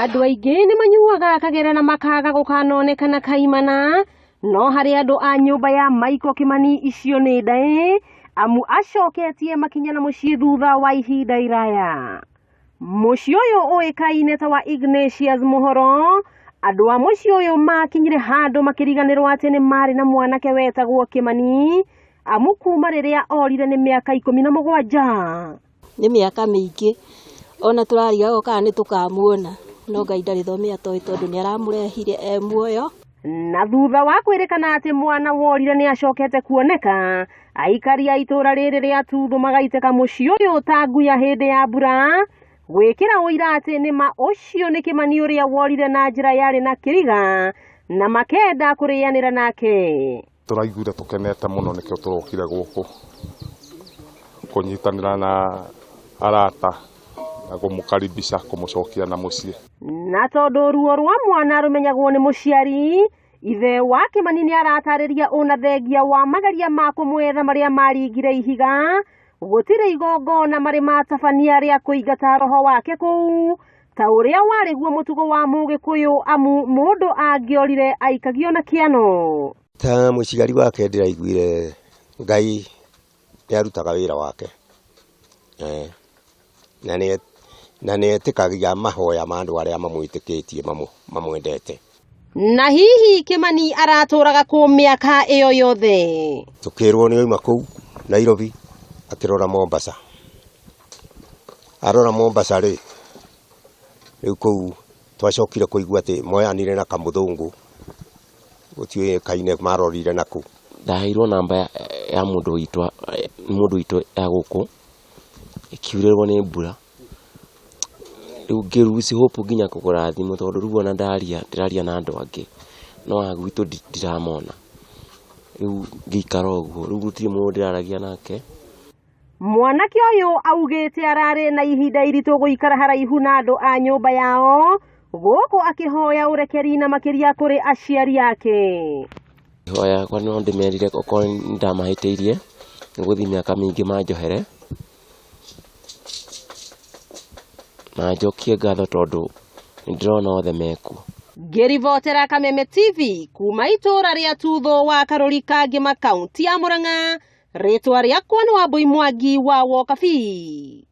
Andũ aingĩ nĩ manyuaga kagera na makaga gũkanonekana kaimana, no harĩ andũ a nyũmba ya Michael Kĩmani icio nĩ ndaĩ, amu acoketie makinya na mũciĩ thutha wa ihinda iraya. Mũciĩ ũyũ ũĩkaine ta wa Ignatius Mũhoro, andũ a mũciĩ ũyũ makinyire handũ makĩriganĩrwo atĩ nĩ marĩ na mwanake wetagwo Kĩmani, amu kuma rĩrĩa orire nĩ mĩaka 17. Nĩ mĩaka mĩingĩ ona tũrarigagwo kana nĩ tũkamuona, no Ngai ndarĩ thome atoĩ tondũ nĩ aramũrehire e muoyo. Na thutha wa kwĩrĩkana atĩ mwana worire nĩ acokete kuoneka, aikari a itũra rĩrĩ rĩa Tuthũ magaitĩka mũciĩ ũyũ ta nguya hĩndĩ ya mbura, gwĩkĩra ũira atĩ nĩma ũcio nĩ Kĩmani ũrĩa worire na njĩra yarĩ na kĩriga na makenda kũrĩanĩra nake. Tũraiguire tũkenete mũno nĩkĩo tũrokire gũkũ kũnyitanĩra na arata na kũmũkaribisha kũmũcokia na mũciĩ. Na tondũ ruo rwa mwana rũmenyagwo nĩ mũciari, ithe wa Kĩmani nĩ aratarĩria ũna thengia wa mageria ma kũmwetha marĩa maringire ihiga, gũtirĩ igongona marĩ matabania rĩa kũingata roho wake kũu, ta ũrĩa warĩ guo mũtugo wa Mũgĩkũyũ amu mũndũ angĩorire aikagio na kĩano. Ta mũciari wake ndĩraiguire Ngai nĩ arutaga wĩra wake, na nĩ etĩkagia mahoya ma andũ arĩa mamwĩtĩkĩtie mamwendete. Na hihi Kĩmani aratũraga kũ mĩaka ĩyo yothe? Tũkĩrwo nĩ oima kũu Nairobi akĩrora Mombasa. Arora Mombasa rĩ, rĩu kũu twacokire kũigua atĩ moyanire na kamũthũngũ, gũtiũĩkaine marorire nakũ. Ndaheirwo namba ya mũndũ witũ, mũndũ witũ ya gũkũ, ĩkiurĩrwo nĩ mbura. Rĩu ngĩ lose hope nginya kũgũra thimũ tondũ rĩu ona ndaria ndĩraria na andũ angĩ, no a gwitũ ndiramona. Rĩu ngĩikara ũguo, rĩu gũtirĩ mũndũ ndĩraragia nake. Mwanake ũyũ augĩte ararĩ na ihinda iritũ gũikara haraihu na andũ a nyũmba yao, gũkũ akĩhoya ũrekeri na makĩria kũrĩ aciari ake. Ihoya yakwa no ndĩmerire okorwo nĩ ndamahĩtĩirie, nĩ gũthiĩ mĩaka mĩingĩ manjohere, na njokie ngatho tondũ nĩ ndĩrona othe mekuo. Ngĩribotera Kameme TV kuma itũra rĩa Tuthũ wa Karũri ka Ngĩma kaunti ya Mũrang'a, rĩtwa rĩakwa nĩ Wambui Mwangi wa Wokabi.